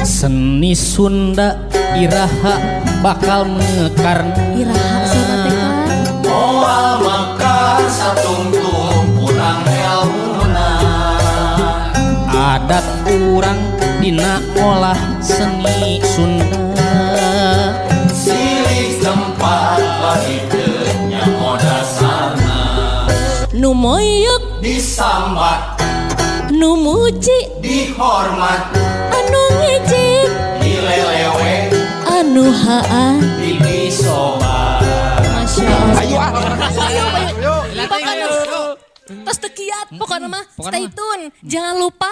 Seni Sunda iraha bakal mekarna. Iraha saudara teh kan. Moal mekar satungtung kurang elmuna. Adat urang dina olah seni Sunda. Silih tempat bagi teu nyaho dasarna. Nu moyok disambat, nu muji dihormat, anu ngejek dilelewe, anu haa dipisobat. Masya Allah. Ayo ah. Ayo, ayo. Pokoknya tos teu kiat, pokoknya mah Pokoknya stay mah. tune. Jangan lupa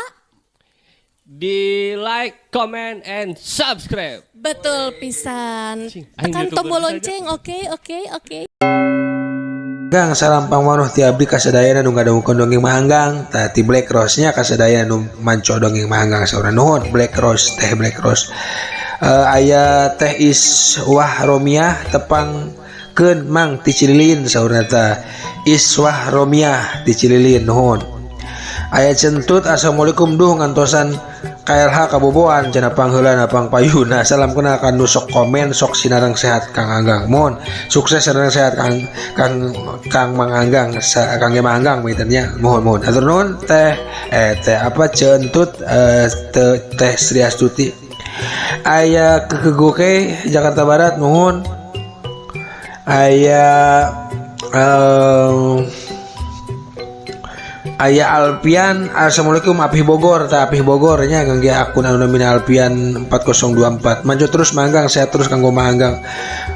Di like, comment, and subscribe. Betul pisan. Cing, aing Tekan YouTuber tombol saja. lonceng. Oke. Gang, salam pangwanuh ti abdi kasadayana nu ngadangukeun dongeng Mang Anggang. Tah, ti Black Rose nya, kasadayana nu manco dongeng Mang Anggang saurna. Nuhun Black Rose, Teh Black Rose. Aya Teh Iswah Romiah, tepangkeun Mang ti Cililin saurna. Tah, Iswah Romiah ti Cililin, nuhun. Aya Centut, "Assalamualaikum, duh ngantosan KLH kaboboan cenah, pangheulana pangpayuna. Salam kenal kan nu sok komen, sok sinareng sehat Kang Anggang, mohon sukses, sinareng sehat Kang Kang Kang Mang Anggang, Kang Mang Anggang nya, mohon mohon, hatur nuhun Teh, teh apa, Centut, Teh Sri Astuti. Aya Kekegoke Jakarta Barat, nuhun. Aya Aya Alpian, "Assalamualaikum, Apih Bogor." Tah, Apih Bogor nya, kangge akun anu namina Alpian 4024. "Maju terus Manggang, sehat terus kanggo Manggang,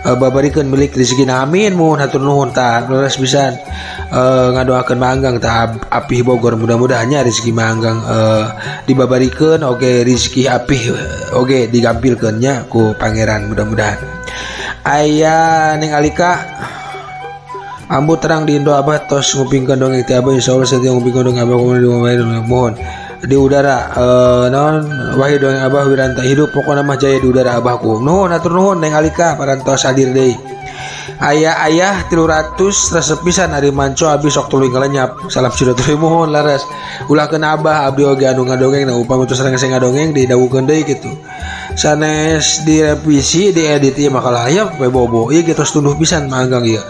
babarikeun milik rezeki, amin." Muhun, hatur nuhun. Tah, leres pisan ngadoakeun Manggang. Tah, Apih Bogor, mudah-mudahannya rezeki Manggang dibabarikeun, oge rezeki Apih oge digampilkeun nya ku Pangeran, mudah-mudahan. Aya Neng Alika, "Ambu terang di Indo, Abah tos ngupingkeun dongeng ti Abah, insyaallah setia ngupingkeun dongeng Abah di mohon di udara, naon wahai dongeng Abah wiranta hidup, pokokna mah jaya di udara Abahku." Nuhun, atur nuhun Neng Alika, parantos hadir deui. Ayah ayah 300, "Resep pisan ari manco abi, sok tuluy ngalenyap, salam silaturahmi." Mohon, laras, ulah kena Abah, abdi oge anu ngadongeng. Nah, upami tos sareng ngadongeng didawukeun deui kitu, sanes direvisi, diedit ieu mah kalah aya we bobo ieu geus tunduh pisan Manggang ieu.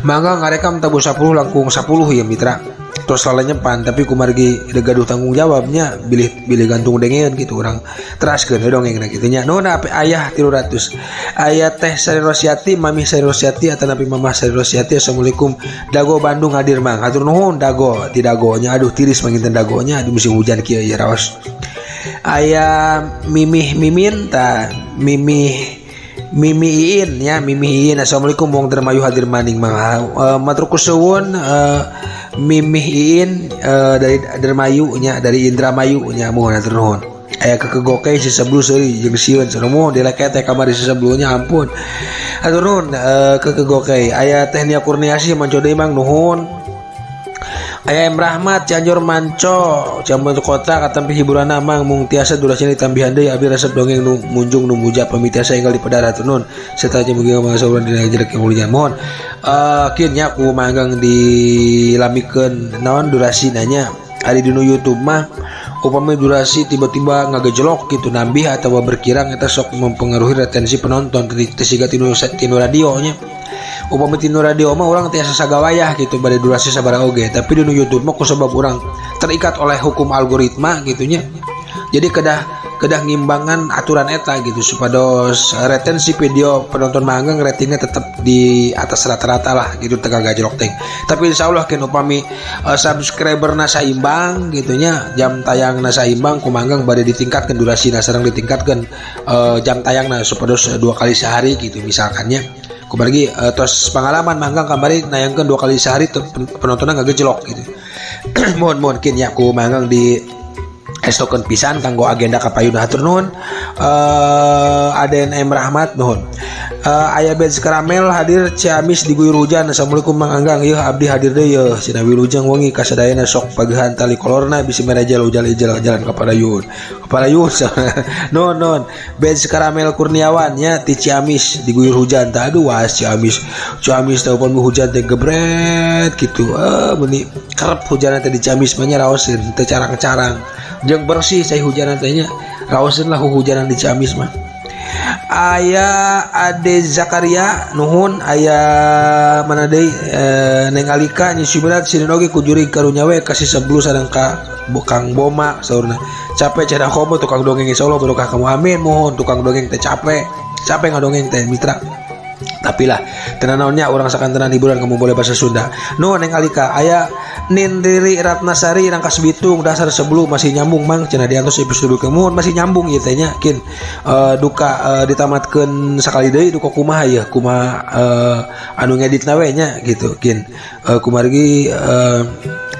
Manggang ngarekam tabuh 10 langkung 10 ieu, mitra, tos lalenyepan, tapi kumargi gaduh tanggung jawabnya, bilih bilih gantung dengeun gitu, urang teraskeun we dongeng kitu nya. Nuhun ape ayah 300. Aya Teh Sari Rosiati, Mami Sari Rosiati atanapi Mama Sari Rosiati, "Assalamualaikum, Dago Bandung hadir Mang." Hatur nuhun Dago, ti Dagonya. Aduh, tiris manginten Dagonya di musim hujan kieu ieu raos. Aya Mimih Mimin, ta, Mimih Mimi Iin ya, Mimi Iin, "Assalamualaikum, wong Dermayu hadir maning Mang." Matur suwun, Mimih Iin dari Dermayu nya, dari Indramayu nya, mohon, hatur nuhun. Aya Kekegoke, "Si sebelum seuri jeung sieun cenah," mohon dileket teh kamari si sebelumnya, ampun, hatur nuhun Kekegoke. Aya Teh Nia Kurniasi, "Manco deui Mang." Nuhun. Aya M Rahmat Cianjur, "Manco Cianjur kota katampi hiburan Mang, mung tiasa durasina ditambihan deui, abdi resep dongeng nu munjung nu muja, pami tiasa enggal di pedar." Hatur nuhun serta mugi mangsa urang dina jelek yang mulia. Mohon, kieu nya, ku Manggang dilamikeun naon durasi nanya. Ari dinu YouTube mah upami durasi tiba-tiba ngagejelok gitu, nambih atau berkirang, eta sok mempengaruhi retensi penonton. Teu siga tinu tinu radio nya. Upami tinu radio mah urang tiasa sagawayah gitu pada durasi sabaraha oge, tapi di YouTube mah kusabab urang terikat oleh hukum algoritma gitu nya, jadi kedah kedah ngimbangan aturan eta gitu supados retensi video penonton Manggang ratingnya tetap di atas rata-rata lah gitu, teu gajlok teh. Tapi insya Allah kin upami subscriber na saimbang gitu nya, jam tayang na saimbang, ku Manggang bade ditingkatkan durasi na sareng ditingkatkan jam tayang na supados 2 kali sehari gitu misalkannya. Kumargi tos pengalaman Manggang kamari nayangkeun 2 kali sehari penontonnya nggak gejlok gitu. Mohon mohon kin ya ku Manggang di estokeun pisan kanggo agenda kapayun. Hatur nuhun, Aden M Rahmat, nuhun. Aya Benz Karamel, hadir Ciamis diguyur hujan. "Assalamualaikum Mang Anggang, yeuh abdi hadir deui yeuh cenah, wilujeng wengi kasadayana, sok pagehan tali kolorna bisi merejel ujal ijel jalan kepada yun kepada yun." Nuhun nuhun Benz Karamel Kurniawan nya, ti Ciamis diguyur hujan. Tah, aduh was Ciamis, Ciamis teh upami hujan teh gebret gitu, meuni kerep hujan teh di Ciamis mah nya, raoseun teu carang-carang jeung bersih cai hujan teh nya. Raoseun lah huhujanan di Ciamis mah. Aya Ade Zakaria nuhun, aya mana deui Neng Alika Nyi Sumirat sieun oge ku jurig karunya we kasih sebelum sareng ka Kang Boma saurna. Capek cenah komo tukang dongeng insyaallah barokah kamu, amin. Mohon tukang dongeng teh capek. Capek ngadongeng teh mitra. Tapi lah tenan naonnya urang sakantenan hiburan kamu boleh bahasa Sunda. Nuhun Neng Alika. Aya Nin Riri Ratnasari Rangkas Bitung dasar sebelum masih nyambung mang cenah diantos episode kemun masih nyambung ieu teh nya kin duka ditamatkeun sakali deui duka kumaha ieu kumaha anu ngeditna we nya gitu kin kumargi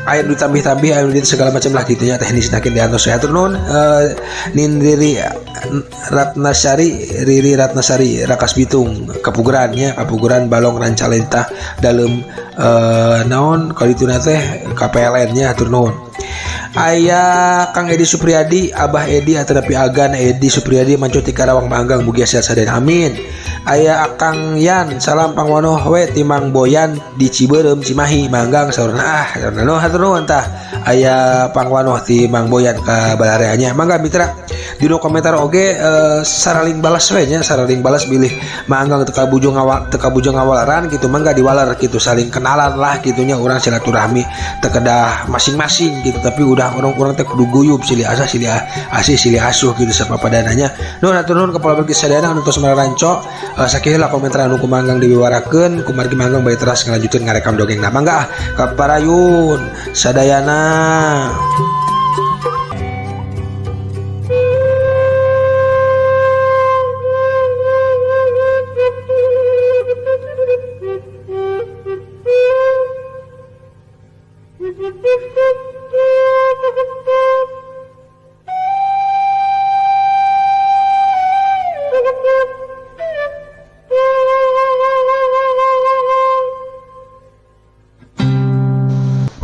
aya nu ditambih-tambih aya nu segala macam lah gitu nya teknis kin diantos hatur nuhun Nin Riri Ratnasari Riri Ratnasari Rangkas Bitung kapuguran nya kapuguran Balong Rancalentah dalem naon kalituna teh KPLN nya hatur nuhun. Aya Kang Edi Supriyadi Abah Edi atanapi Agan Edi Supriyadi manco ti Karawang Manggang mugia sehat sadayana amin. Aya Akang Yan salam pangwanoh we timang Boyan di Ciberem Cimahi Manggang saurna ah saurna no hatur nuhun tah. Aya pangwanoh ti Mang Boyan ka balarea nya mangga mitra dinu komentar oge saraling balas we nya saraling balas bilih Manggang teu kabujung awal teu kabujung ngawalaran gitu mangga diwalar gitu saling kenalan lah gitunya urang silaturahmi teu kedah masing-masing gitu tapi udah orang-orang teh kudu guyub silih asah silih asih silih asuh gitu sapapadananya. Nuhun hatur nuhun kepala bagi sadayana anu tos mararanco sakieu lah komentar anu ku Manggang diwiwarakeun kumargi Manggang bae teras ngalanjutkeun ngarekam dongeng. Nah mangga ah kaparayun sadayana.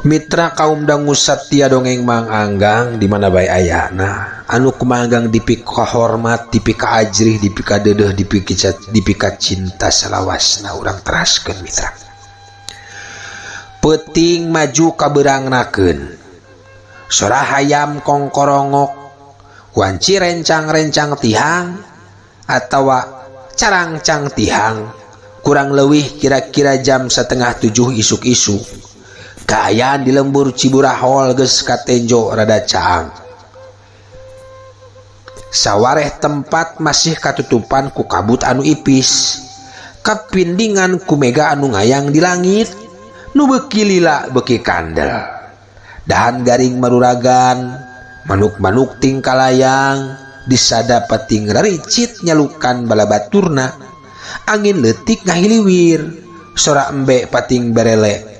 Mitra kaum dangu satya dongeng Mang Anggang di mana bae ayana anu kumanggang dipika hormat dipika ajrih dipika dedeh dipika cinta salawasna urang teraskeun mitra. Peuting maju kabeurangnakeun sora hayam kongkorongok wanci rencang-rencang tihang atawa carangcang tihang kurang leuwih kira-kira jam 6:30 isuk-isuk. Kaayaan di lembur Ciburahol geus katenjo rada caang. Sawareh tempat masih katutupan ku kabut anu ipis. Kapindingan ku mega anu ngayang di langit, nu beuki lila beuki kandel. Dahan garing maruragan, manuk-manuk tingkalayang, disada peting raricit nyalukan balabaturna. Angin leutik ngahiliwir, sora embe pating berele.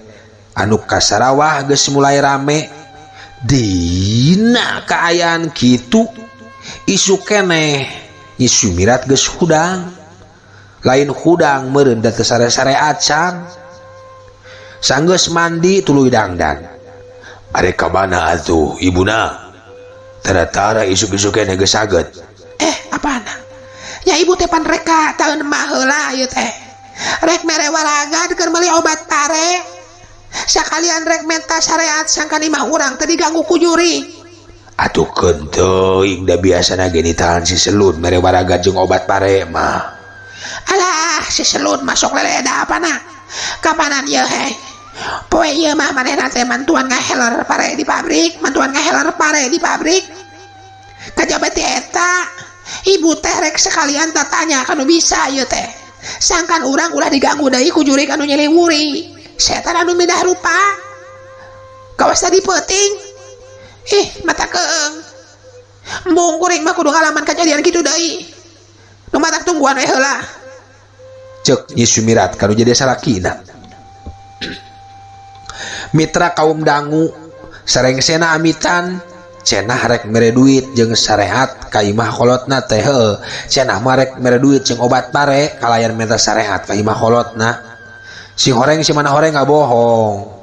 Anu kasarawah geus mulai rame. Dina kaayaan kitu isu keneh Nyi Sumirat geus hudang. Lain hudang meureun da teu sare-sare acan. Sanggeus mandi tuluy dangdan. Arek ka mana atuh ibuna? Tara-tara isuk-isuk keneh geus saget. Apana? Ya ibu teh pan reka taeun mah heula ieu teh. Rek mere waragan keur meuli obat pare. Sakalian rek menta syariat sangkan imah urang teh diganggu ku juri. Atuh keun teuing da biasana ge nitahan si Selun mere waraga jeung obat pare mah. Alah si Selun masuk leleda apana? Kapanan ieu heh? Poe ieu mah manehna teh mantuan ngaheler pare di pabrik, mantuan ngaheler pare di pabrik. Kajaba ti eta, ibu teh rek sekalian tatanya kanu bisa ieu teh. Sangkan urang ulah diganggu deui ku jurig anu nyeliwuri. Setan anu mindah rupa. Kawas tadi peuting. Ih, mata keeng. Embung kuring mah kudu ngalaman kejadian kitu deui. Nu matak tungguan we heula. Ceuk Nyi Sumirat kanu jadi salakina. Mitra kaum dangu sarengsena amitan cenah rek mere duit jeung sareat ka imah kolotna teh heueuh. Cenah mah rek mere duit jeung obat pare kalayan minta sareat ka imah kolotna. Si horeng si mana horeng ngabohong.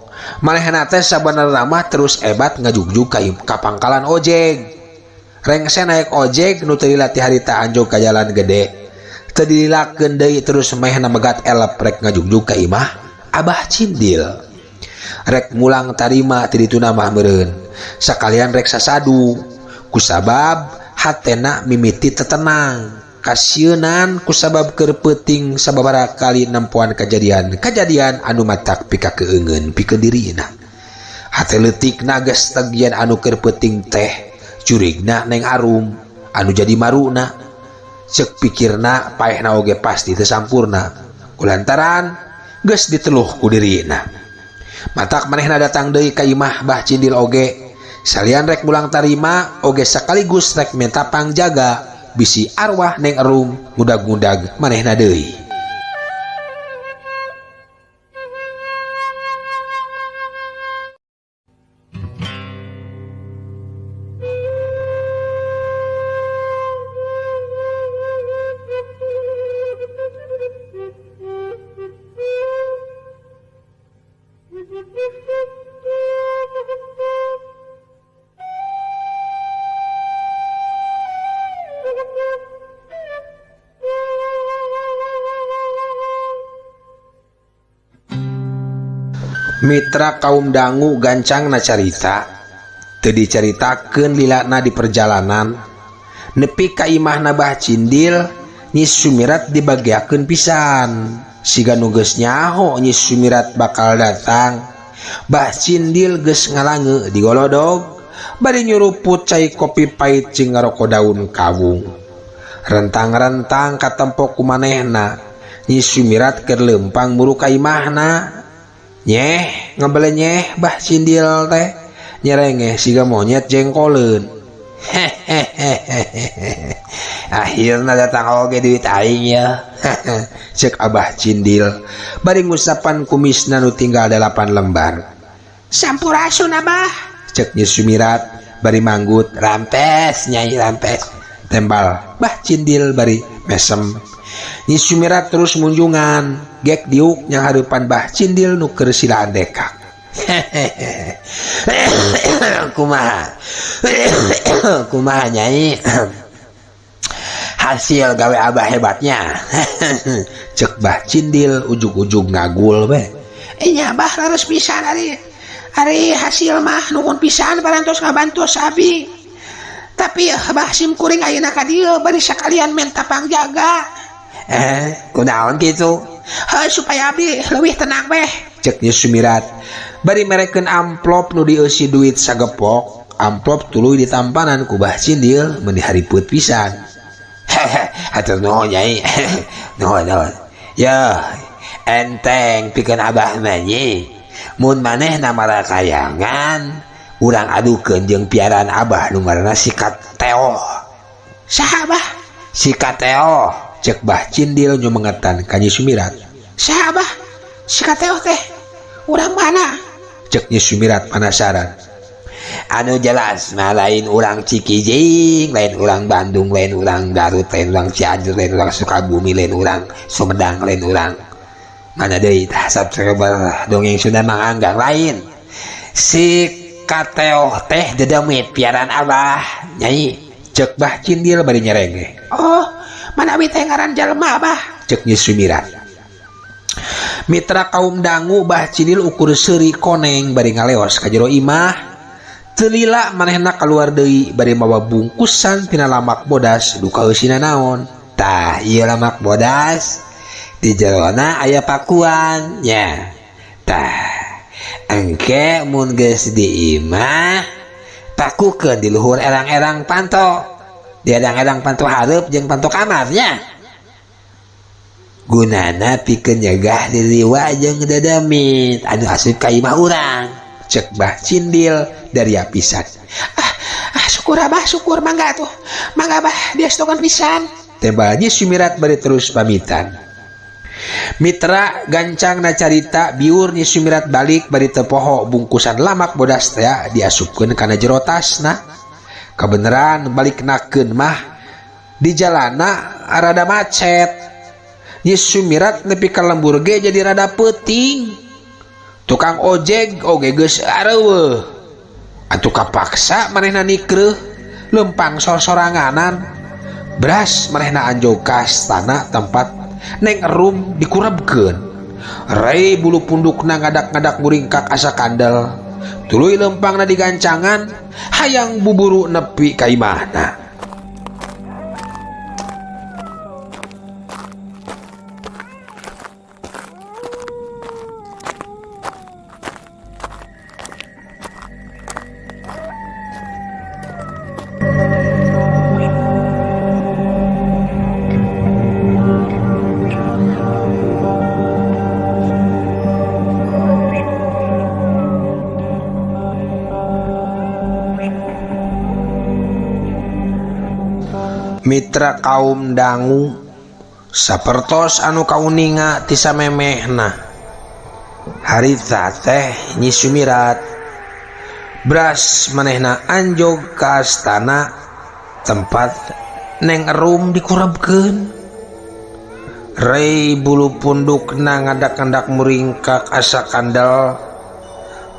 Manehna teh sabenerna mah terus ebat ngajugjug ka pangkalan ojek. Rengse naik ojek nu teu dilatih harita anjog ka jalan gede. Teu dililakeun deui terus mehna megat elep rek ngajugjug ka imah Abah Cindil. Rek mulang tarima ti dituna mah meureun. Sakalian rek sasadu. Kusabab Hatena mimiti tetenang kasieunan kusabab keur peuting sababaraha kali nempoan kajadian-kajadian anu matak pikakeungeun pikeun dirina. Hate leutikna geus tegian anu keur peuting teh curigna Neng Arum anu jadi maruna. Ceuk pikirna paehna oge pasti teu sampurna kulantaran geus diteluh ku dirina. Matak manehna datang deui ka imah Bah Cindil oge salian rek mulang tarima oge sekaligus rek minta pangjaga bisi arwah Neng Erum ngudag-ngudag manehna deui. Mitra kaum dangu gancang na carita teu dicaritakeun lilana di perjalanan nepi ka imahna Bah Cindil Nyi Sumirat dibagiakeun pisan siga nu geus nyaho Nyi Sumirat bakal datang. Bah Cindil geus ngalange digolodog bari nyuruput cai kopi pait jeung ngaroko daun kawung. Rentang-rentang katempo ku manehna Nyi Sumirat keur leumpang muru ka imahna. Nyeh ngebelenyeh Bah Cindil teh nyerengeh siga monyet jengkoleun. Hehehe akhirna datang oge duit aing ya. Cek Abah Cindil bari ngusapan kumisna nu tinggal 8 lembar. Sampurasun Abah, cek Nyi Sumirat bari manggut. Rampes nyai rampes, tembal Bah Cindil bari mesem. Nyi Sumirat terus munjungan gek diuk nyanghareupan Bah Cindil nu keur silaan dekak. Kumaha kumaha nyai hasil gawe abah hebatnya. Cek Bah Cindil ujug-ujug ngagul we. Nya Abah leres pisan ari hasil mah nuhun pisan parantos ngabantu abi. Tapi Abah sim kuring ayeuna ka dieu bari sakalian menta pangjaga. Kunaon kitu? Heuh supaya abi leuwih tenang weh. Cek Nyi Sumirat bari merekeun amplop nu dieusi duit sagepok. Amplop tuluy ditampanan ku Bah Cindil meuni hariput pisan. Hatur nuhun nyai. Nuhun nuhun. Yeuh, enteng pikeun abah mah nyi. Mun manehna marakayangan, urang adukeun jeung piaraan abah nu ngaranna si Kateo. Saha Abah? Si Kateo. Cek Bah Cindil nyumengetan ka Nyi Sumirat. Saha Abah? Si Kateo teh urang mana? Cek Nyi Sumirat penasaran. Anu jelas mah lain urang Cikijing, lain urang Bandung, lain urang Garut, lain urang Cianjur, lain urang Sukabumi, lain urang Sumedang, lain urang mana deui tah subscriber dongeng Sunda Mang Anggang lain. Si Kateo teh dedemit piaraan abah nyai. Cek Bah Cindil bari nyerenge. Oh, manawi teh ngaran jelema Abah? Cek Nyi Sumirat. Mitra kaum dangu Bah Cindil ukur seuri koneng bari ngaleos ka jero imah. Teu lila manehna kaluar deui bari mawa bungkusan tina lamak bodas duka eusina naon. Tah ieu lamak bodas di jerona aya pakuan nya. Tah engke mun geus di imah pakukeun di luhur erang-erang panto. Di erang-erang panto hareup jeung panto kamarnya. Gunana pikeun nyegah diriwa jeung dedemit anu asup ka imah urang. Cek Bah Cindil dari pisan. Syukur Abah, syukur mangga tuh. Mangga Abah diastokan pisan. Tembal Nyi Sumirat bari terus pamitan. Mitra gancang na carita biur Nyi Sumirat balik bari teu poho bungkusan lamak bodas teh diasupkeun kana jero tasna. Kabeneran balik nakeun mah di jalana rada macet. Nyi Sumirat nepi ka lembur ge jadi rada peuting. Tukang ojek oge geus areuweuh. Atuh kapaksa manehna nikreuh lempang sorsoranganan. Beras manehna anjog ka astana tempat Neng Erum dikurebkeun. Rei bulu pundukna ngadak-ngadak muringkak asa kandel. Tuluy lempangna digancangan hayang buburu nepi ka imahna. Mitra kaum dangu sapertos anu kauninga ti samemehna. Harita teh Nyi Sumirat bras manehna anjog ka astana tempat Neng Erum dikurebkeun. Rei bulu pundukna ngadak-ngadak muringkak asa kandel,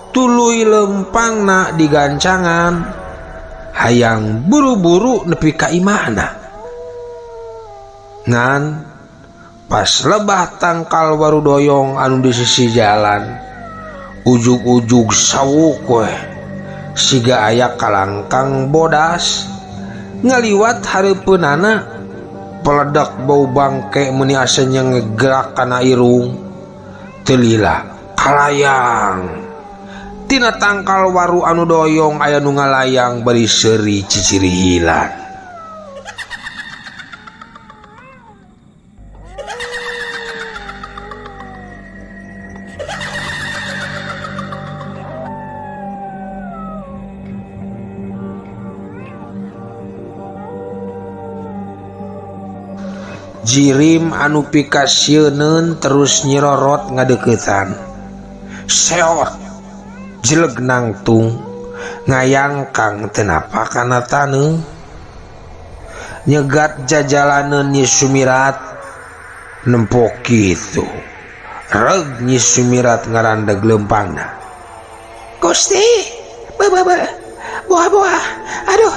tuluy lempangna digancangan, hayang buru-buru nepi ka imahna. Ngan pas lebah tangkal waru doyong anu di sisi jalan, ujug-ujug sawuk weh siga aya kalangkang bodas ngaliwat hareupeunana. Peledak bau bangke meuni asa nyegerak kana irung, teu lila kalayang tina tangkal waru anu doyong aya nu ngalayang bari seuri cicirihilan. Jirim anu pikasieun terus nyirorot ngadeuketan. Seot jeleg nangtung ngayangkang teu napa kana taneuh. Nyegat jajalaneun Nyi Sumirat nempo kitu. Reg Nyi Sumirat ngarandeg leumpangna. Gusti, be be be. Boa-boa. Aduh,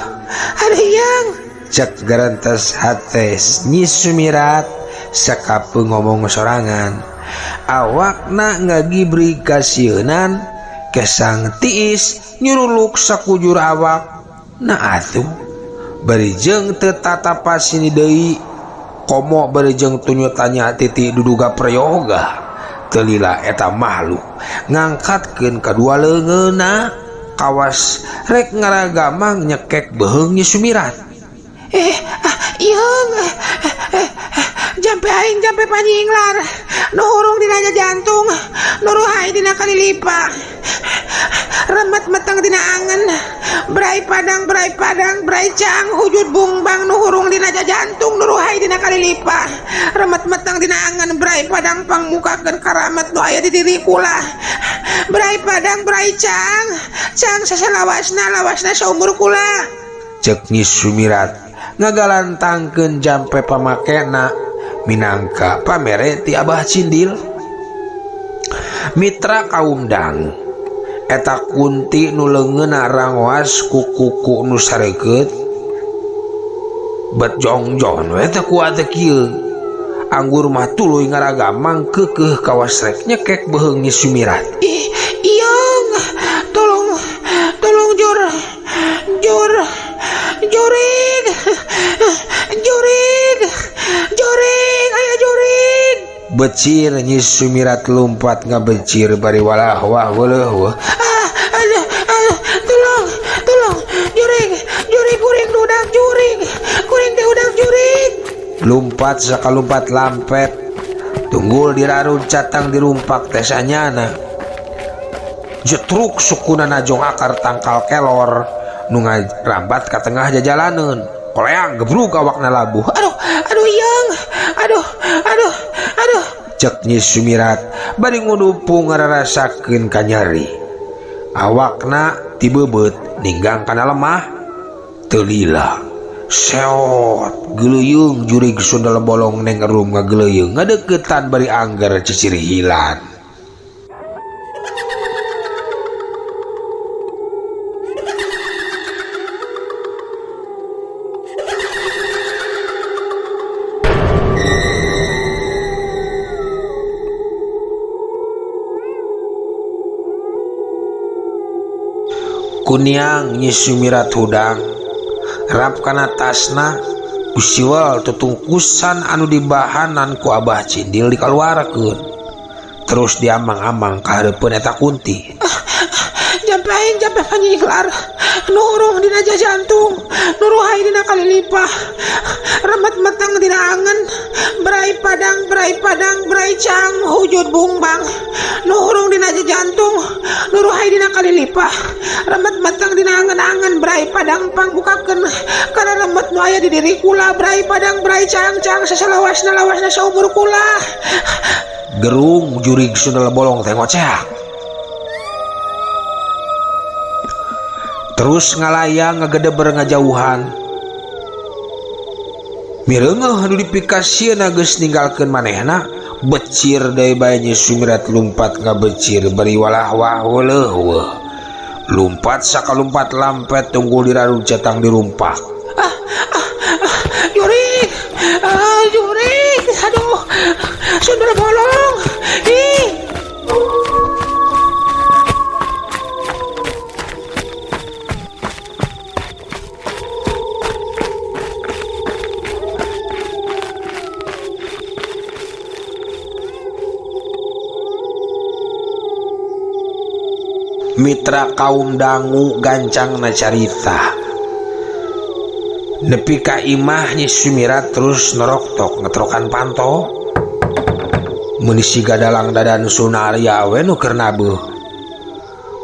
aduh yang. Cek garantes hates Nyi Sumirat sakapeung ngomong sorangan. Awakna ngagibri kasieunan kesang tiis nyuruluk sakujur awak. Na atuh bari jeung teu tatapa sini deui, komo bari jeung tunyutanya titik duduga prayoga. Teu lila eta makhluk ngangkatkeun kadua leungeunna kawas rek ngaragamang nyekek beuheung Nyi Sumirat. Ieung, jampe aing jampe panyinglar, nu hurung dina jantung, nu ruhai dina kalilipa, remet meteng dina angen, brai padang brai cang hujud bungbang nu hurung dina jantung, nu ruhai dina kalilipa, remet meteng dina angen, brai padang pangmukakeun karamat nu aya di diri kula, brai padang brai cang, cang sasalawasna lawasna saumur kula. Cek Nyi Sumirat ngagalantangkeun jampe pamakena minangka pamere ti Abah Cindil. Mitra kaum dangu eta kunti nu leungeunna rangoas ku kuku nu sarekeut bet jongjon we teh kuat teh kieu. Anggur mah tuluy ngaragamang keukeuh kawas rek nyekek beuheung Nyi Sumirat. Ih, ieung, tolong tolong jur jur jurig jurig jurig aya jurig. Becir Nyi Sumirat lumpat ngabecir bari walah wah weuleuh. Ah, aduh, aduh, tolong tolong jurig jurig kuring dudak jurig kuring teh udak jurig. Lumpat sakalumpat lampet tunggul dirarun catang dirumpak teh sanyana. Jetruk sukuna najong akar tangkal kelor nu ngarambat ka tengah jajalaneun. Koleang gebrug awakna labuh. Aduh, aduh yang, aduh, aduh, aduh. Cek Nyi Sumirat bari ngudupu ngararasakeun ka nyeri. Awakna tibeubeut ninggang kana lemah. Teu lila seot geuleuyeung jurig sundel bolong Neng Erum ngageuleuyeung ngadeuketan bari angger cicirihilan. Kuniang Nyi Sumirat hudang rap kana tasna kusiwal tutungkusan anu dibahanan ku Abah Cindil dikaluarkeun terus diamang-amang ka hareupeun eta kunti. Jampe aing jampe panyinglar nu hurung dina jantung, nu ruhai dina kalilipah, remet meteng dina angen, brai padang brai cang hujud bungbang, nu hurung dina jantung, nu ruhai dina kalilipah, remet Meteng dina angen-angen Bray Padang pangbukakeun kana remet nu aya di diri kula Bray Padang Bray cang-cang sasalawasna lawasna saumur kula. Gerung jurig sundel bolong teh ngoceak. Terus ngalayang ngagedeber ngajauhan. Mireungeuh nu dipikasieun geus ninggalkeun manehna, becir deui bae Nyi Sumirat lumpat ngabecir bari walah wah weuleuh weuh. Lumpat sakalumpat lampet tunggul dirarug cetang dirumpak. Ah, ah, ah, jurig, ah, jurig, aduh, sundel bolong, ih. Mitra kaum dangu gancang na carita. Nepi ka imah Nyi Sumirat terus neroktok ngetrokan panto. Meuni siga dalang Dadan Sunarya we nu keur nabeuh.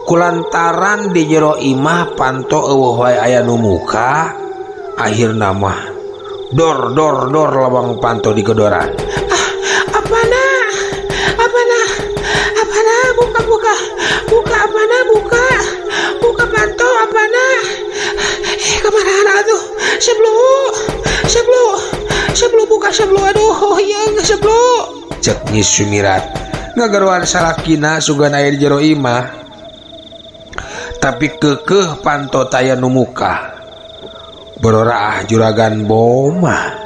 Kulantaran di jero imah panto eueuh wae aya nu muka, akhirna mah dor dor dor lawang panto digedoran. Ah, apana? Apana? Apana? Buka buka. Buka apana buka. Buka panto apana? Kemana atuh? Sebelum sebelum sebelum buka sebelum aduh yang sebelum. Cek Nyi Sumirat ngagaruan salakina sugan aya di jero imah. Tapi keukeuh panto taya nu muka. Bororaah juragan boma.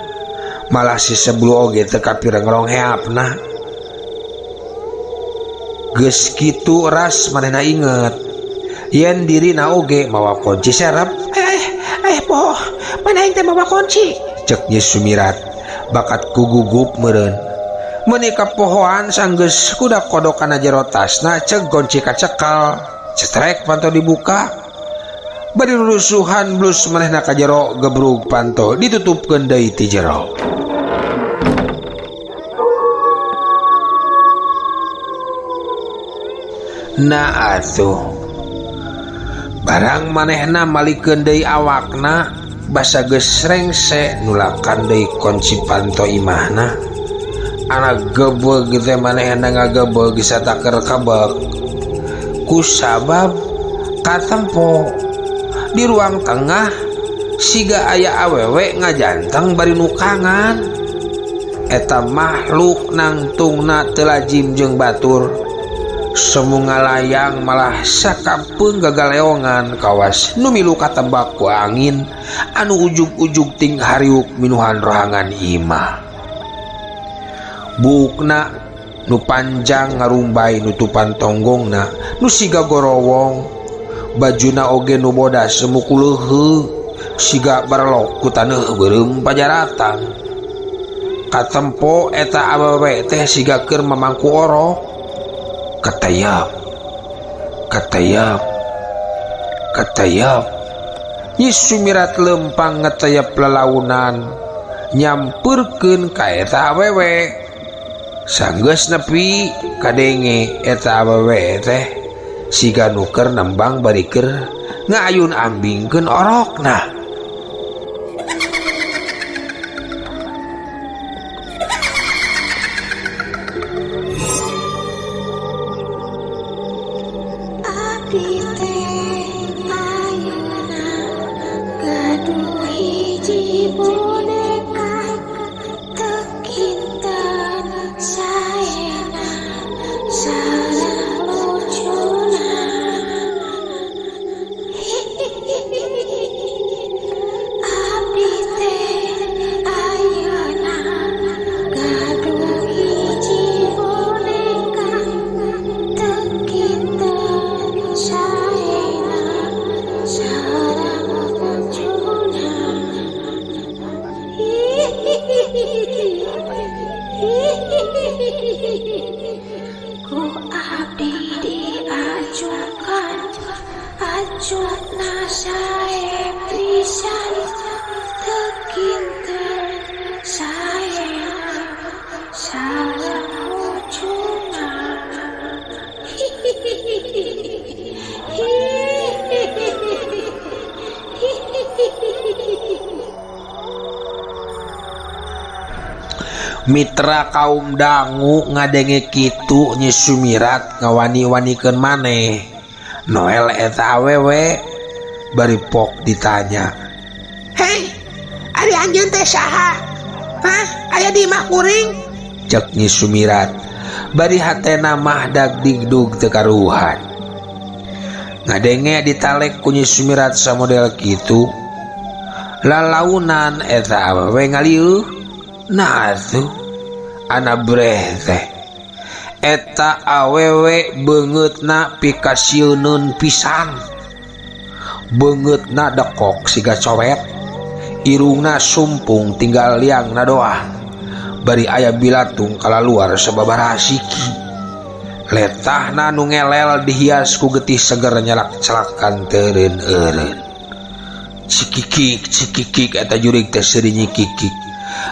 Malah si sebelum oge teu kapireng rongheapna. Geus kitu ras manehna inget yen dirina oge mawa kunci serep. Poho, mana aing teh mawa kunci? Cek Nyi Sumirat bakat ku gugup meureun. Meuni kapohoan sanggeus kudak kodok kana jero tasna cek kunci kacekal. Cetrek panto dibuka. Bari rusuhan blus manehna ka jero gebrug panto ditutupkeun deui ti jero. Nah atuh barang manehna malikeun deui awakna basa geus rengse nulakan deui kunci panto imahna. Anak gebeg teh manehna ngagebeg sataker kabek kusabab katempo di ruang tengah siga aya awewe ngajanteng bari nukangan. Eta makhluk nangtungna teu lajim jeung batur. Semu ngalayang malah sakapeung gagaleongan kawas nu milu katebak ku angin anu ujug-ujug ting hariuk minuhan rohangan imah. Buukna nu panjang ngarumbai nutupan tonggongna nu siga gorowong, bajuna oge nu bodas semu kuleuheu siga barlok ku taneuh beureum pajaratan. Katempo eta awewe teh siga keur mamangku orok. Katayap, katayap, katayap. Nyi Sumirat lempang ngetayap lelaunan nyamperkeun ka eta awewe. Sanggeus nepi kadenge eta awewe teh siga nu keur nembang bari keur ngaayun ambingkeun orokna. Hihihi. Mitra kaum dangu ngadenge kitu Nyi Sumirat ngawani-wanikeun maneh. Noel eta awewe bari pok ditanya. Hei, ari anjeun teh saha? Hah? Aya di imah kuring? Cek Nyi Sumirat bari hatena mah dagdigdug teu karuhan. Ngadenge ditalek ku Nyi Sumirat samodel kitu. Lalaunan eta awewe ngalieuh. Nah atuh ana breh teh. Eta awewe beungeutna pikasieuneun pisan. Beungeutna dekok siga cowet. Irungna sumpung tinggal liangna doang. Bari aya bilatung kalaluar sababaraha siki. Letahna nu ngelel dihias ku getih seger nyelak-celakan teureun-eureun. Cikikik cikikik eta jurig teh seuri nyikikik.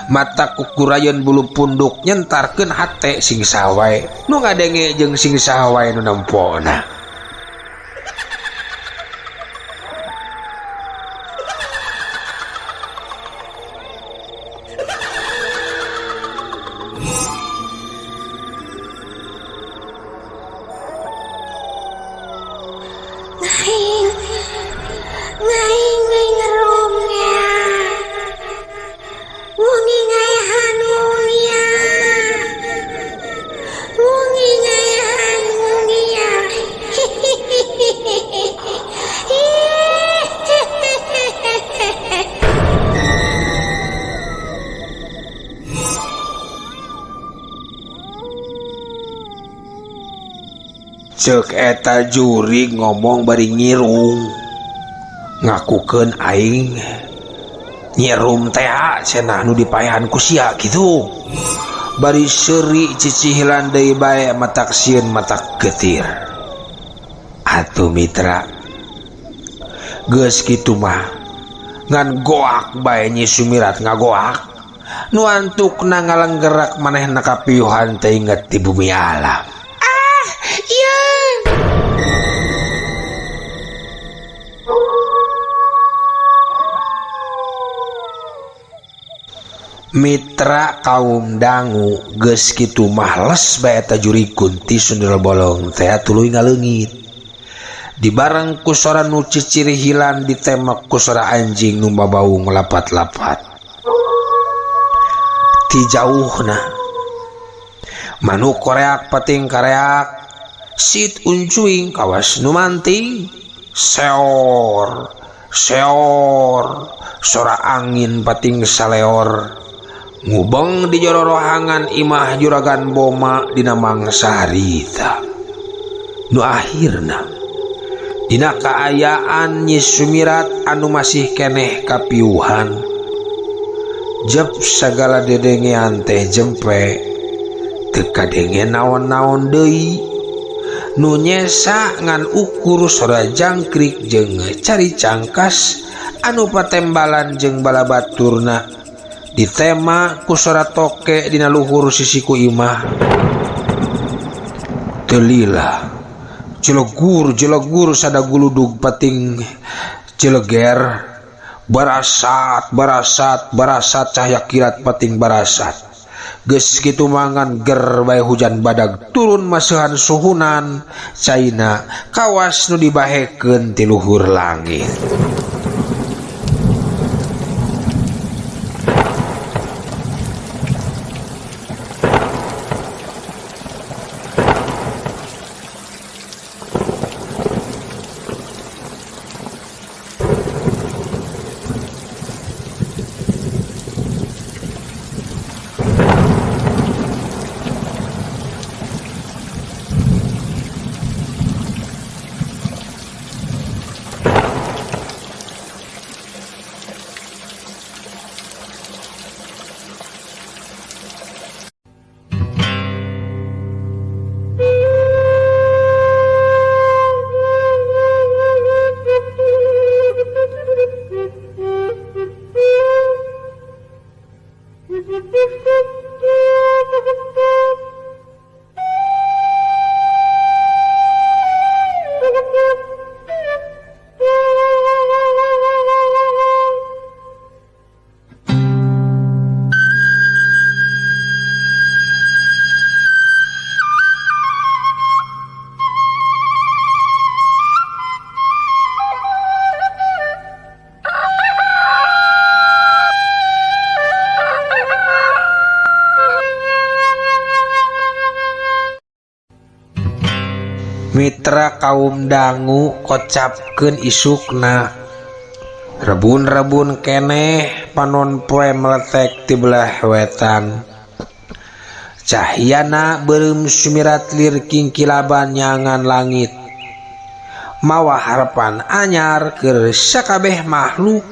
Mata kukurayeun bulu punduk nyentarkeun hate sing saha wae nu ngadenge jeung sing saha wae nu nempona. Cek eta jurig ngomong bari ngirung ngakukeun aing nyirum teh cenah nu dipaehan ku sia kitu bari seuri cicihilan deui bae matak sieun matak getir. Atuh mitra geus kitu mah ngan goak bae Nyi Sumirat ngagoak nu antukna ngalenggerak manehna kapiuhan teh inget di bumi alam. Mitra kaum dangu geus kitu mah les bae eta jurig kunti sundel bolong teh tuluy ngaleungit. Dibareng ku sora nu cicirihilan ditemek ku sora anjing nu babau ngelapat-lapat. Ti jauhna manuk koreak pating kareak sit uncuing kawas nu manting seor seor sora angin pating saleor ngubeng di jero rohangan imah juragan boma dina mangsa harita. Nu akhirna dina kaayaan Nyi Sumirat anu masih keneh kapiuhan jep sagala dedengean teh jempe teu kadenge naon-naon deui nu nyesa ngan ukur sora jangkrik jeung cari cangkas anu patembalan jeung balabaturna ditema ku sora toke dina luhur sisiku imah. Teu lila jelegur jelegur sada guludug pating jeleger barasat barasat barasat cahaya kilat pating barasat. Geus kitu mangan ger bae hujan badag turun maseuhan suhunan caina kawas nu dibahekeun ti luhur langit. Mitra kaum dangu kocapkeun isukna. Rebun-rebun keneh panon poe meletek ti belah wetan. Cahyana beureum sumirat lir kingkilaban nyangan langit. Mawa harapan anyar keur sakabeh makhluk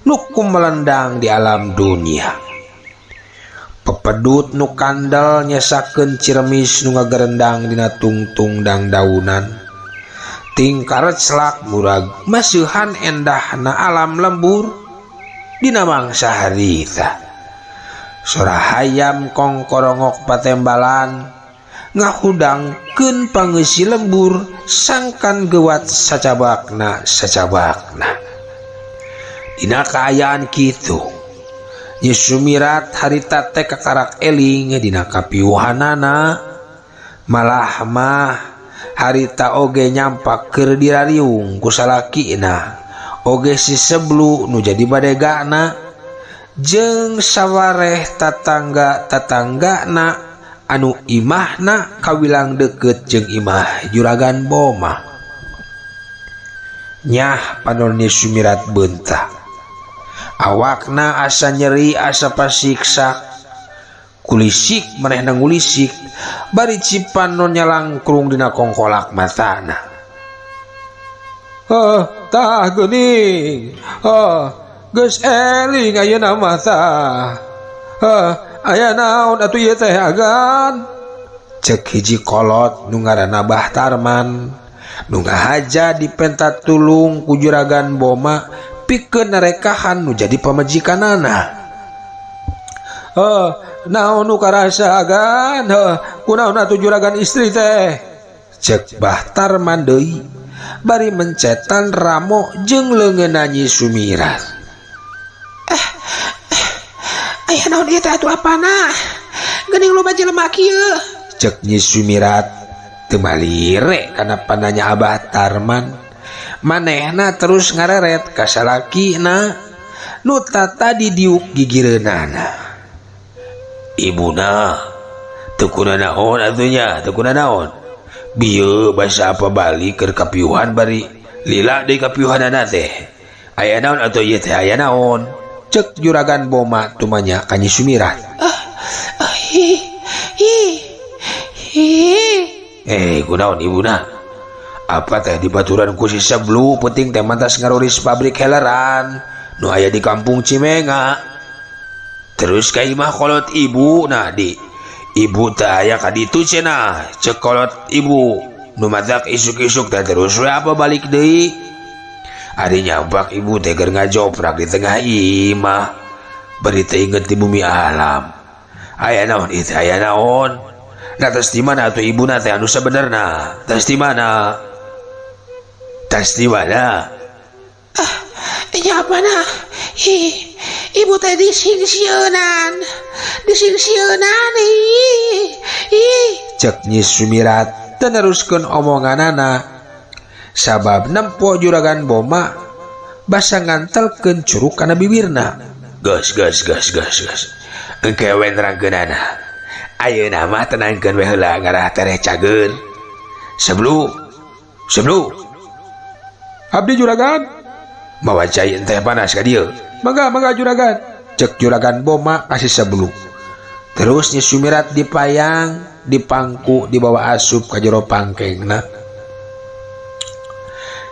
nu kumelendang di alam dunia. Pepedut nu kandel nyesakeun ciremis nu ngagerendang dina tungtung dangdaunan. Tingkar celak murag masihan endahna alam lembur dina mangsa harita. Sora hayam kongkorongok patembalan ngahudangkeun pangeusi lembur sangkan gewat sacabakna sacabakna. Dina kaayaan kitu Nyi Sumirat harita teh kakarak eling dina kapiuhanana, malah mah harita oge nyampak keur dirariung ku salakina oge si Seblu nu jadi badegana jeung sawareh tatangga-tatanggana anu imahna kawilang deket jeung imah Juragan Boma. Nyah panon Nyi Sumirat beunta, awakna asa nyeri asa pasiksak, kulisik manehna ngulisik bari cipanon nyalangkrung dina kongkolak matana. Heuh tah geuning, heuh geus eling ayeuna mah tah. Heuh aya naon atuh ieu teh agan? Cek hiji kolot nu ngaranna Bah Tarman nu ngahaja dipenta tulung ku Juragan Boma pikeun narekahan nu jadi pamajikanana. Heuh naon nu karasa agan? Heuh kunaon atuh juragan istri teh? Cek Bah Tarman deui bari mencetan ramo jeung leungeunna Nyi Sumirat. Aya naon ieu teh atuh apana? Geuning loba jelema kieu. Cek Nyi Sumirat teu malire kana pananya Abah Tarman. Manehna terus ngareret ka salakina nu tadi diuk gigireunana. Ibuna teu kunanaon atuh nya, teu kunanaon. Bieu basa apa balik keur kapiuhan bari lila deui kapiuhanana teh. Aya naon atuh ieu teh, aya naon? Cek Juragan Boma tumanya ka Nyi Sumirat. Kunaon ibuna? Apa teh dibaturan ku si Seblu penting teh mantas ngaruris pabrik heleran nu aya di kampung Cimenga. Terus ka imah kolot ibu nah di ibu teh aya ka ditu cenah, cek kolot ibu nu matak isuk-isuk teh terus we apa balik deui. Ari nyampak ibu teh keur ngajoprak di tengah imah bari teh inget di bumi alam. Aya naon ieu teh, aya naon? Nah tes di mana atuh ibuna teh anu sabenerna? Tes di mana? Tes di mana? Nya apana? Ih, ibu teh disingsieunan. Disingsieunan ih. Ih. Cek Nyi Sumirat teu neruskeun omonganana. Sabab nempo Juragan Boma basa ngantelkeun curug kana bibirna. Gas gas gas gas gas. Engke we nerangkeunana. Ayeuna mah tenangkeun we heula ngarah tereh cager. Seblu. Seblu. Abdi Juragan. Mawa cai teh panas ka dieu. Mangga mangga Juragan. Cek Juragan Boma kasih Seblu. Terus Nyi Sumirat dipayang, dipangku, dibawa asup ka jero pangkengna.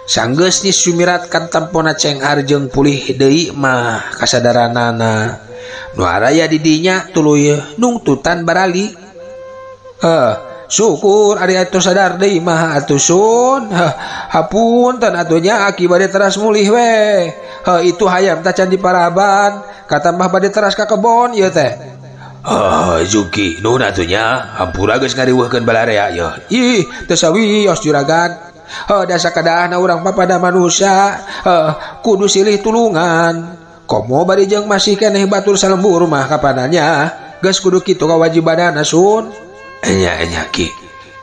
Sanggeus Nyi Sumirat kan tempona cenghar jeung pulih deui mah kasadaranana. Nu araya di dinya tuluy nungtutan barali. Syukur ari atuh sadar deui mah atuh sun. Hapunten atuh nya aki bade teras mulih we. Itu hayam tacan diparaban, katambah bade teras ka kebon ieu teh. Juki nuhun atuh nya, hampura geus ngariweuhkeun balarea yeuh. Ih, teu sawios Juragan. Dasa kadahna urang papada manusia, kudu silih tulungan. Komo bari jeung masih keneh batur salembur mah kapananya. Geus kudu kitu kawajibanana sun. Enya enya ki.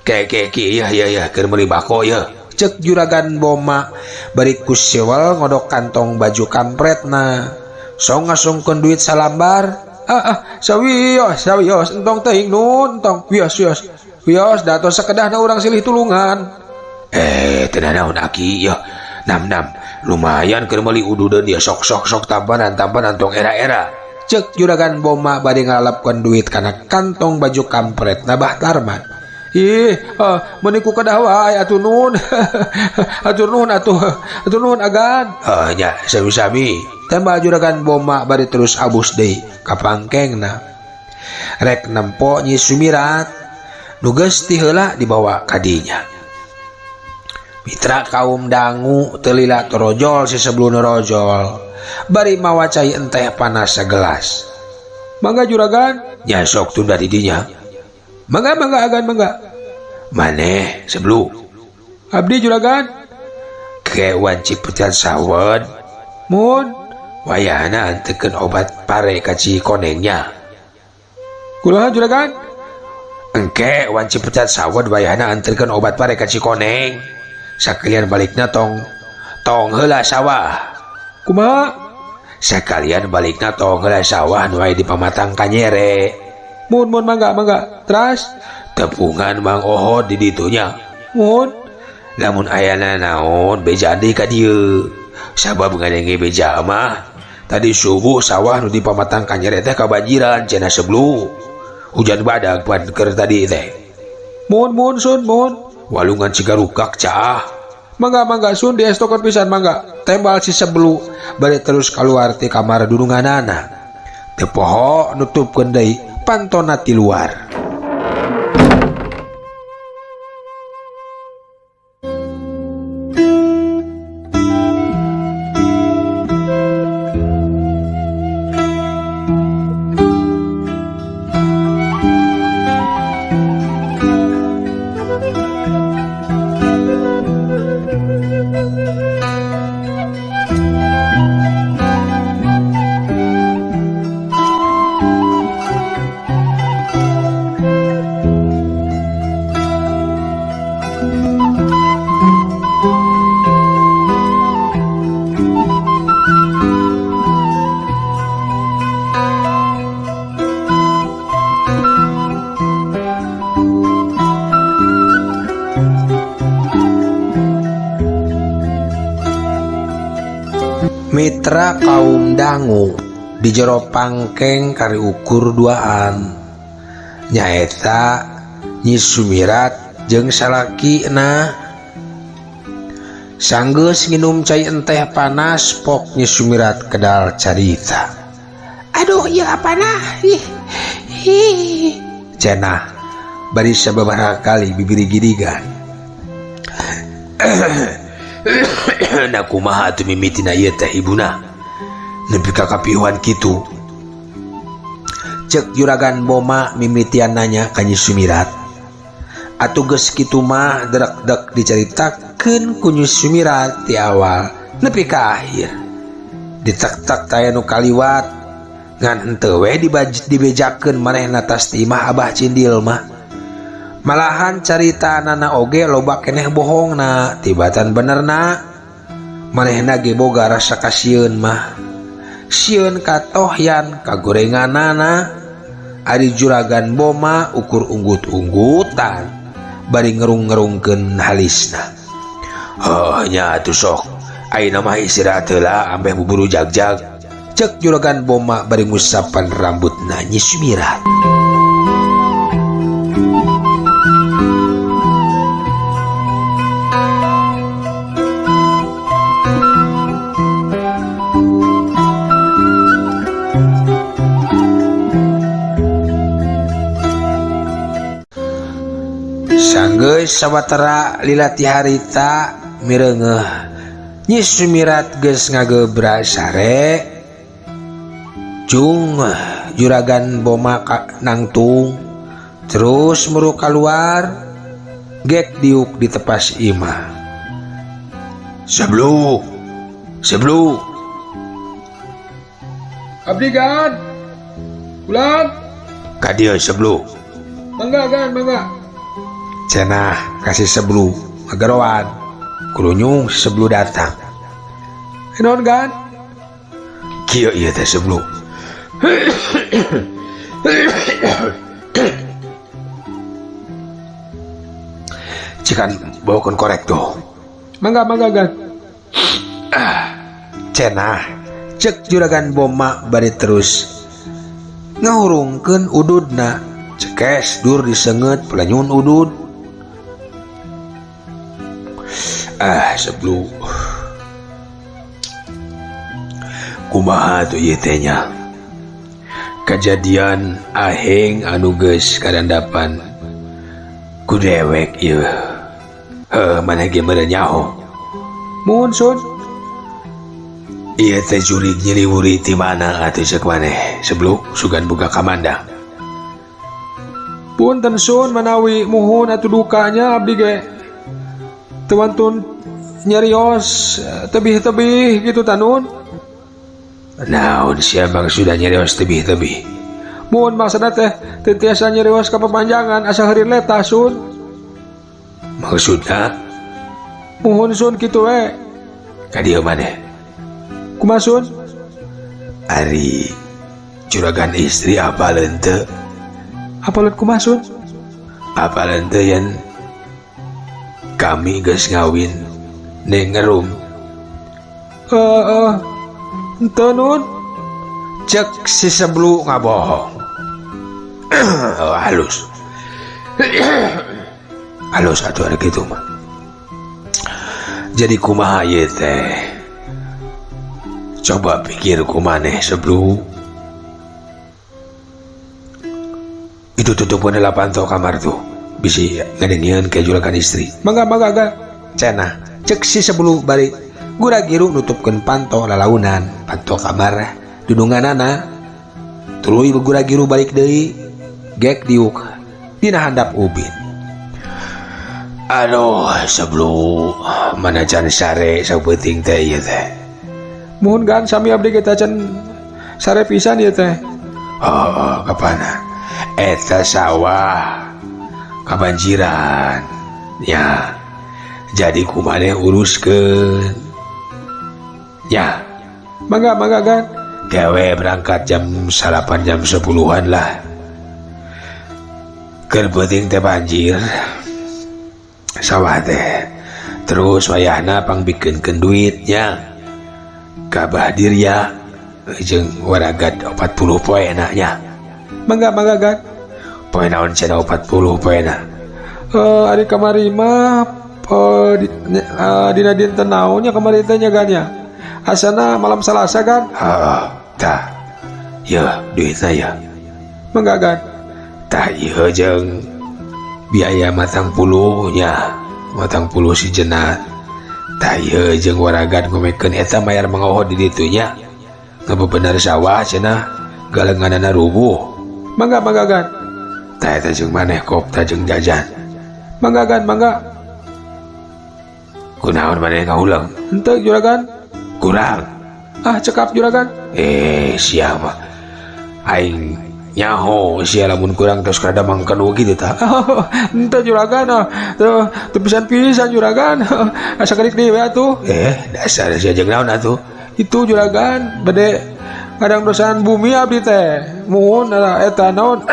Ke ke ki ya ya ya keur meuli bako yeuh. Cek Juragan Boma bari ku sewel ngodok kantong baju kampretna. Song ngasungkeun duit salambar. Sawios sawios entong teuing nun entong wios wios. Wios da tos sakedahna urang silih tulungan. Teu nanaon aki yeuh nam-nam lumayan keur meuli ududeun ieu sok sok sok tampanan tampanan tong era-era. Cek juragan Boma bade ngalalapkeun duit kana kantong baju kampret Bah Tarman. Ih, meuni ku kedah wae atuh nuhun. Atur nuhun atuh. Atur nuhun agan. Nya sami-sami. Tambah juragan Boma bari terus abus deui ka pangkengna. Rek nempo Nyi Sumirat nu geus ti heula dibawa ka dinya. Mitra kaum dangu teu lila torojol si sebelum rojol. Bari mawa cai enteh panas sagelas. Mangga juragan? Nya sok tunda di dinya. Mangga mangga agan mangga. Maneh sebelum abdi juragan. Ke wanci pecan sawed. Mun wayahna antekeun obat pare ka Cikonengnya. Kumaha juragan? Engke wanci pecat sawed wayahna anterkeun obat pare ka Cikoneng. Sakalian balikna tong tong heula sawah. Kumaha? Sakalian balikna tong heula sawah nu aya di pamatang kanyere. Mun mun mangga mangga. Teras tepungan Mang Ohod di ditunya. Mun lamun ayana naon beja deui ka dieu. Sabab ngadenge beja mah tadi subuh sawah nu di pamatang kanyere teh kabanjiran cenah seblu. Hujan badag pan keur tadi teh. Mun mun sun mun. Walungan cigarukak caah. Mangga mangga sun diestokeun pisan mangga. Tembal si seblu bari terus kaluar ti kamar dununganana. Teu poho nutupkeun deui pantona ti luar. Mitra kaum dangu di jero pangkeng kari ukur duaan nyaeta Nyi Sumirat jeung salakina. Sanggeus nginum cai enteh panas pok Nyi Sumirat kedal carita. Aduh ieu apana? Ih ih cenah bari sababaraha kali bibiri gidigan. Na kumaha atuh mimitina ieu teh ibuna nepi ka kapihuan kitu. Cek juragan Boma mimitian nanya ka Nyi Sumirat. Atuh geus kitu mah drekdek dicaritakeun ku Nyi Sumirat ti awal nepi ka akhir. Ditek-tek taya nu kaliwat ngan henteu we dibejakeun manehna tas ti imah Abah Cindil mah. Malahan carita nana oge loba keneh bohongna tibatan benerna. Manehna ge boga rasa kasieun mah. Sieun katohyan kagorenganana. Ari juragan Boma ukur unggut-unggutan bari ngerung-ngerungkeun halisna. Heuh nya atuh sok ayeuna mah istirahat heula ambeh buburu jagjag. Cek juragan Boma bari ngusapan rambutna Nyi Sumirat. Sanggeus sawatara lila ti harita mireungeuh Nyi Sumirat geus ngagebra sare. Jung juragan Boma nangtung terus muru kaluar gek diuk di tepas imah. Seblu seblu abdi gan ulan ka dieu seblu mangga gan mangga. Cenah kasih seblu ngageroan kurunyung seblu datang. Naon gan? Kieu ieu teh seblu. Cikan Bawakeun korek tuh. Mangga mangga gan. Cenah cek juragan Boma bari terus ngahurungkeun ududna. Cekes dur disenget pelanyun udud. Ah sebelum kumaha tuh ieu teh nya. Kajadian aheng anu geus kadandapan ku dewek ieu. Heuh maneh ge meureun nyaho. Muhun sun. Ieu teh jurig nyiriwuri ti mana atuh ceuk maneh sebelum sugan buka kamandang. Punten sun manawi muhun atuh dukanya abdi ge teu wantun nyarios tebih-tebih gitu tanun. Naon sia maksudna nyarios tebih-tebih? Muhun maksudna teh teu tiasa nyarios kapapanjangan asa heureun letah sun. Maksudna? Muhun sun kitu we. Ka dieu maneh? Kumaha sun? Ari juragan istri apaleun teu? Apaleun kumaha sun? Apaleun teu yen kami geus ngawin ning ngerum. Heeh. Henteu nun. Cek si seblu ngabohong. Oh, halus. Halus atuh ari kitu mah. Jadi kumaha ieu teh? Coba pikir kumaneh seblu. Itu tutup heula panto kamar tuh. Bisi ngadengieun ke juragan istri. Mangga mangga ga. Cenah cek si seblu bari gura-giru nutupkeun panto lalaunan panto kamar dudunganana. Tuluy gura-giru balik deui gek diuk dina handap ubin. Aduh seblu mana can sare sapeuting teh ieu teh. Muhun gan sami abdi ge can sare pisan ieu teh. Oh, kapana? Eta sawah kabanjiran ya. Jadi kumaneh uruskeun. Ya. Mangga mangga gan. Kewe berangkat jam 8 jam 10-an lah. Keur peuting teh banjir sawah teh. Terus wayahna pangbikeunkeun duitnya. Ka Bahdirya jeung waragat 40 poena nya. Mangga mangga gan. Poe naon cenah 40 poena? Ari kamari mah dina dinten naon nya kamari teh nya gan nya. Asana malam Salasa kan? Heeh, tah. Yeuh duitna ya. Mangga gan. Tah ieu jeung biaya matang puluh nya, matang puluh si jenat. Tah ieu jeung waragat ngomekeun eta mayar mangoho di ditu nya. Ngabebener sawah cenah galenganana rubuh. Mangga mangga gan. Tah eta jeung maneh kopta jeung jajan. Mangga gan mangga. Kunaon maneh ngahuleng? Henteu juragan. Kurang. Ah cekap juragan. Sia mah. Aing nyaho sia lamun kurang terus kada mangkeun kitu tah. Henteu juragan ah. Teu pisan-pisan juragan. Asa kerik deui we atuh. Dasar sia jeung naon atuh? Itu juragan bade ngadang dosan bumi abdi teh. Muhun eta naon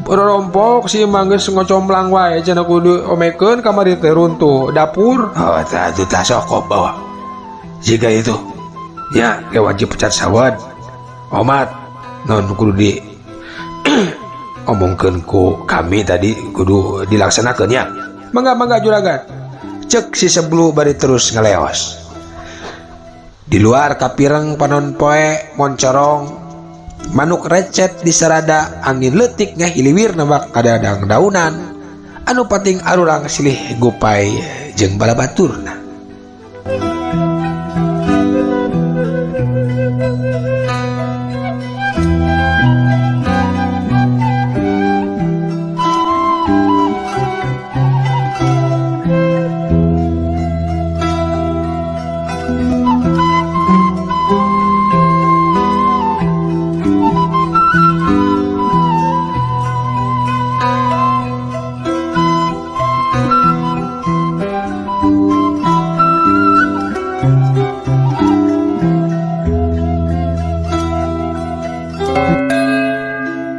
rompok si mah geus ngocomplang wae cenah kudu omekeun kamari teh runtuh dapur. Oh tah atuh tah sok bawa. Jika itu ya ke wajib pecat sawad omat non kudu di omongkeun ku kami tadi kudu dilaksanakeun ya. Mangga mangga juragan. Cek si seblu bari terus ngeleos. Di luar kapireng panon poe moncorong manuk recet di sarada angin leutik ngahiliwir nebak kadadang daunan anu pating arurang silih gupai jeung balabaturna.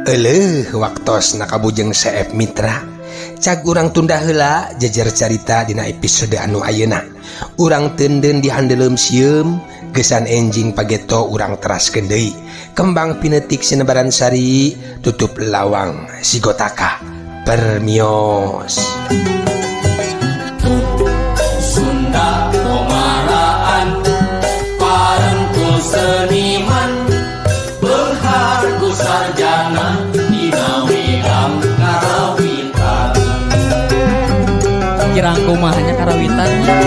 Eleuh waktos nakabujeng CF Mitra. Cag urang tunda heula jejer carita dina episode anu ayeuna. Urang teundeun di handeuleum sieum, gesan enjing pageto urang teraskeun deui. Kembang pinetik sinebaran sari, tutup lawang sigotaka. Permios. Sunda komaraan parengkul seniman beunghar ku sarjana dina widang karawitan. Kirang kumaha nya karawitan.